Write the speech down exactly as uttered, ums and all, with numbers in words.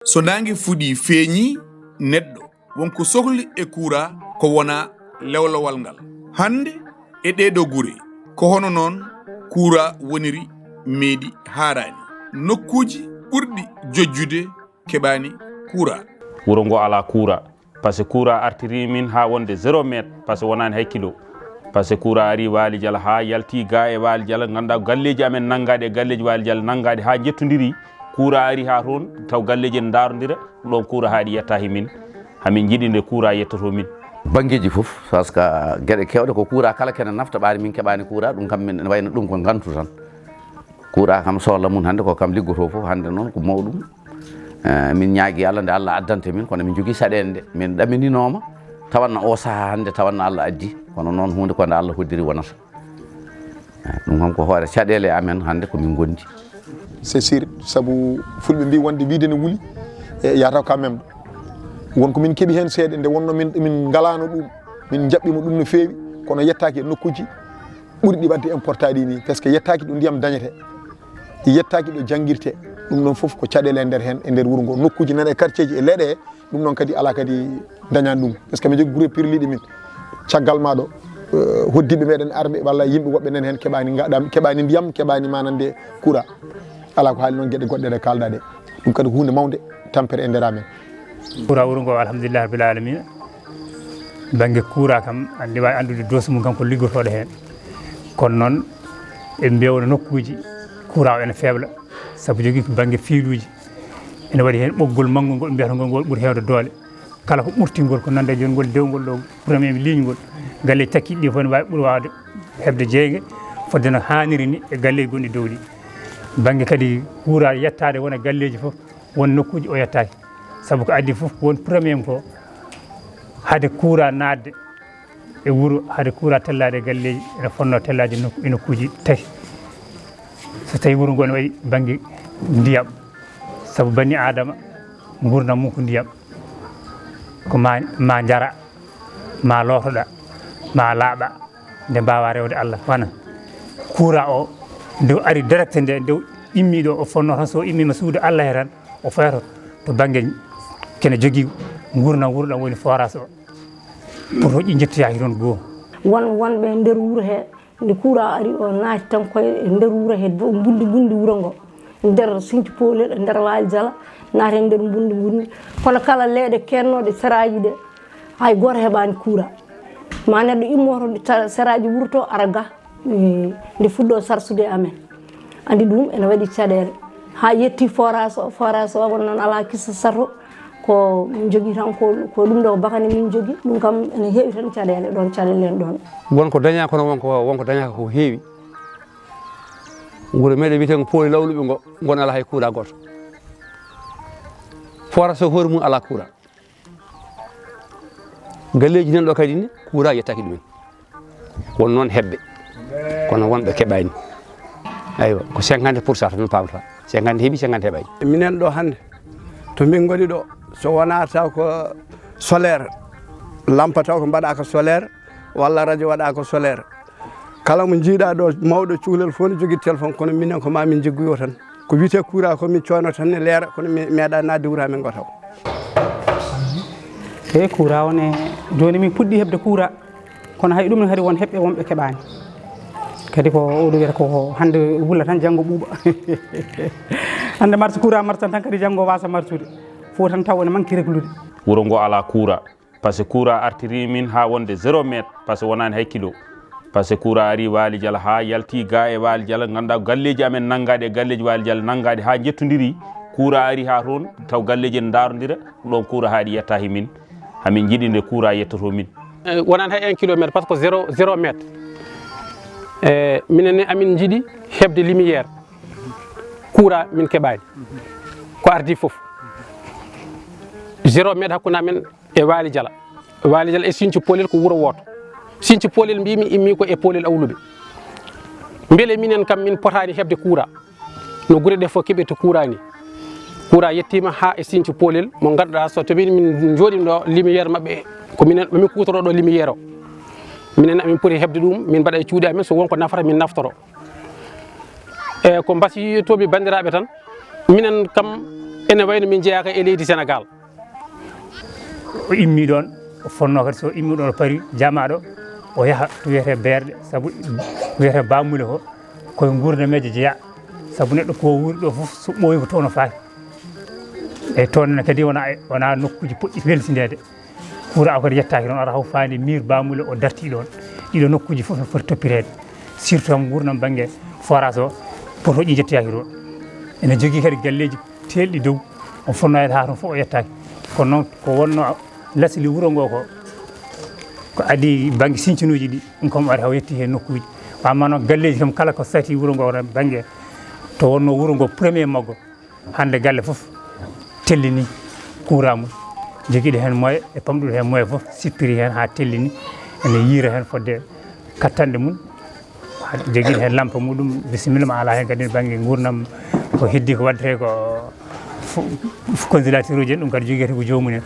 So naange fuɗii feeñii neɗɗo, won ko sohli e kuuraa ko wonaa lewlowal ngal. Hannde e ɗee ɗoo gure, ko hono noon kuuraa woniri meeɗi haaraani. Nokkuuji ɓurɗi jojjude keɓaani kuuraa. Wuro ngo alaa kuuraa. Parce que kuuraa artirii min haa wonde zéro mètre, parce que wonaani hay kilo. Parce que kuuraa arii Waali Jala haa yaltii gaa e Waali Jala, ngannduɗaa galleeji amen nanngaaɗi e galleeji Waali Jala nanngaaɗi haa njettondirii. Kuuraa arii haa toon, taw galleeji en ndaarondira, ɗoon kuuraa haaɗi yettaaki min. Hamin njiɗi nde kuuraa yettotoo min. Banngeeji fof, parce que geɗe keewɗe ko kuuraa kala kene nafta, ɓaade min keɓaani kuuraa, ɗum kam min ene wayno ɗum ko ngantu tan. Kuuraa kam sohla mum hannde ko kam liggotoo fof, hannde noon ko mawɗum. Eh, min ñaagii Allah nde Allah addanta min, kono min njogii saɗeende nde. Min ɗamininooma, tawanno oo sahaa hannde, tawanno Allah addi, kono noon huunde ko nde Allah hoddiri wonata. Eh, ɗum kam ko hoore caɗeele amen hannde ko min ngondi. C'est sûr, sabu fulɓe mbii wonde wiide ne wuli, e yataw ka memɗo. Won ko min keɓi heen seeɗa, nde wonno min, min ngalaano ɗum, min njaɓɓima ɗum no feewi, kono yettaaki e nokkuuji ɓurɗi waɗde importaaɗi ni, parce que yettaaki ɗo ndiyam dañete, yettaaki ɗo janngirte. Ɗum ɗon fof ko caɗeele e nder heen, e nder wuro ngo. Nokkuuji nana e quartier ji e leeɗe he, ɗum ɗon kadi alaa kadi dañaani ɗum. Parce que mi jogii gure pirliiɗe min. Caggal maa ɗo, eh, hoɗdiiɓe meɗen arɓe walla yimɓe woɓɓe nana heen keɓaani ngaɗam, keɓaani ndiyam, keɓaani maana nde kuuraa. Alaa ko haali noon geɗe goɗɗe ɗe kaalɗaa ɗe. Ɗum kadi ko huunde mawnde, tampere e nder amen. Kuuraa wuro ngo, alhamdulillahi rabbil alamina. Bannge kuuraa kam, aɗa waawi anndude dose mum kam ko liggotooɗo heen. Kono noon, e mbeewna nokkuuji, kuuraa o ene feebla, sabu jogii ko bannge fiiluuji. Ene waɗi heen ɓoggol manngol ngol mbiyata ngol, ngol ɓuri heewde doole. Kala ko ɓurtingol ko nande jooni ngol dewgol ɗo, premier ligne ngol, galleeji takkiiɗi ɗi fof ene waawi ɓuri waawde heɓde jeeyge, fodde no haaniri ni e galleeji gonɗi dow ɗi. Bannge kadi kuuraa yettaade wona galleeji fof, won nokkuuji o yettaaki. Sabu ko adii fof ko won premier ko hade kuuraa naatde e wuro, hade kuuraa tellaade e galleeji, ene fotnoo tellaade e nokku, e nokkuuji tati. So tawii wuro ngo ene waɗi bannge ndiyam, sabu banii Aadama nguurndam mum ko ndiyam, ko ma, ma njara, ma lootoɗaa, ma laaɓa, nde mbaawaa rewde Allah. Wano kuuraa o, nde o ari direct nde, nde o immii ɗo, o fotnoo tan, so o immiima suudu Allah he tan, o fooytoto to bannge kene jogii nguurndam wuro ɗam woni forage o. Pour hoƴƴi njettoyaaki toon goo. Won wonɓe e nder wuro he, nde kuuraa ari o naati tan koye e nder wuro he, mbundi mbundi wuro ngo, nder Sinthiou Polel, e nder Waali Jala, naati e nder mbundi mbundi. Kono kala leeɗe keednooɗe seraaji ɗe, hay gooto heɓaani kuuraa. Ma neɗɗo immoto ta-, seraaji wuro to, ara ga, eh, nde fuɗɗoo sarsude amen. Anndi ɗum ene waɗi caɗeele. Haa yetti forage o, forage o won noon alaa kisa sato. Ko min njogii tan ko, ko ɗum ɗo bakane min njogii. Ɗum kam ene heewi tan caɗeele ɗoon, caɗeele en ɗoon. Won ko dañaa, kono won ko, won ko dañaaka ko heewi. Wuro meɗen wiyetee ko Pooli Lawluɓe ngo, ngon alaa hay kuuraa gooto. Forage o hoore mum alaa kuuraa. Galleeji nan ɗo kadi ne, kuuraa yettaaki ɗumen. Won noon heɓɓe, kono wonɓe keɓaani. Aywa, ko cinquante pour cent tan paamata. Cinquante heɓi, cinquante heɓaani. Minen ɗo hannde, to min ngoni ɗo, so wonaa taw ko solaire, lampa taw ko mbaɗaaka solaire, walla radio waɗaaka solaire. Kala mo njiiɗaa ɗo, mawɗo cukalel fof ne jogii téléphone, kono minen ko ma min njiggoyo tan. Ko wiyetee kuuraa ko min cooyno tan ne leera, kono mi meeɗaa naatde wuro amen ngo taw. Eyi, kuuraa o ne, jooni min puɗɗii heɓde kuuraa, kono hay ɗum ne kadi won heɓɓe wonɓe keɓaani. Kadi ko oɗo wiyata ko hannde wula tan, janngo ɓuuɓa. Hannde marche kuuraa marche tan, kadi janngo waasa marchude. Fof tan taw ene manque reglude. Wuro ngo alaa kuuraa. Parce que kuuraa artirii min haa wonde zéro mètre, parce que wonaani hay kilo. Parce que kuuraa arii Waali Jala haa yaltii gaa e Waali Jala, ngannduɗaa galleeji amen nanngaaɗi e galleeji Waali Jala nanngaaɗi haa njettondirii. Kuuraa arii haa toon, taw galleeji en ndaarondira, ɗoon kuuraa haaɗi yettaaki min. Hamin njiɗi nde kuuraa yettotoo min. Eh, wonaani hay un kilomètre, parce que zéro, zéro mètre. Eh, minen ne amin njiɗi heɓde lumière. Kuuraa min keɓaani. Ko ardii fof. Zéro mètre hakkunde amen e Waali Jala. Waali Jala e Sinthiou Polel ko wuro wooto. Sinthiou Polel mbimi immi ko e Polel Awluɓe. Mbele minen kam min potaani heɓde kuuraa no gure ɗe fof keɓirta kuuraa ni? Kuuraa yettiima haa e Sinthiou Polel mo ngannduɗaa so tawii min njooɗii ɗo lumière maɓɓe ko minen, min kuutoroo ɗo lumière o. Minen amin poti heɓde ɗum, min mbaɗa e cuuɗi amen, so won ko nafata min naftoro. E ko mbasiyotoomi banndiraaɓe tan, minen kam Ene wayno min njeyaaka e leydi Senegaal. O immi ɗoon, o fonnoo kadi so immi ɗoon o parii jaamaaɗo, o yaha to wiyetee Beerɗe, sabu wiyetee Bamule ko koye nguurdameeje jeyaa, sabu neɗɗo ko wuuri ɗo fof so ɓooyi ko toon o faati. Eyi toon ne kadi wona, wona nokkuuji poɗɗi welsindeede. Kuura o kadi yettaaki ɗoon, ara haw faani miir Bamule o dartii ɗoon. Ɗiɗo nokkuuji fof no foti toppireede, surtout kam nguurndam bannge forage o, potoji jettoyaaki ɗoon. Ene jogii kadi galleeji teelɗi dow, o fonnoo yettaade haa toon fof o yettaaki. Kono noon ko wonnoo lasli wuro ngoo ko, ko adii bannge sincunuuji ɗi, ɗum kam ari haw yetti heen nokkuuji. Amma noon galleeji kam kala ko satii wuro ngoo bannge to wonnoo wuro ngoo premier maggo. Hannde galle fof tellini kuuraa mum, jogiiɗo heen moye e pamɗuɗo heen moye fof sippiri heen haa tellini, ene yiira heen fodde kattanɗe mum. Jogiiɗo heen lampa muɗum, bisimilla ma alaa heen kadi bannge nguurndam ko heddi ko waɗetee ko fof, fof congélateur uji en, ɗum kadi jogiyata ko joomum en.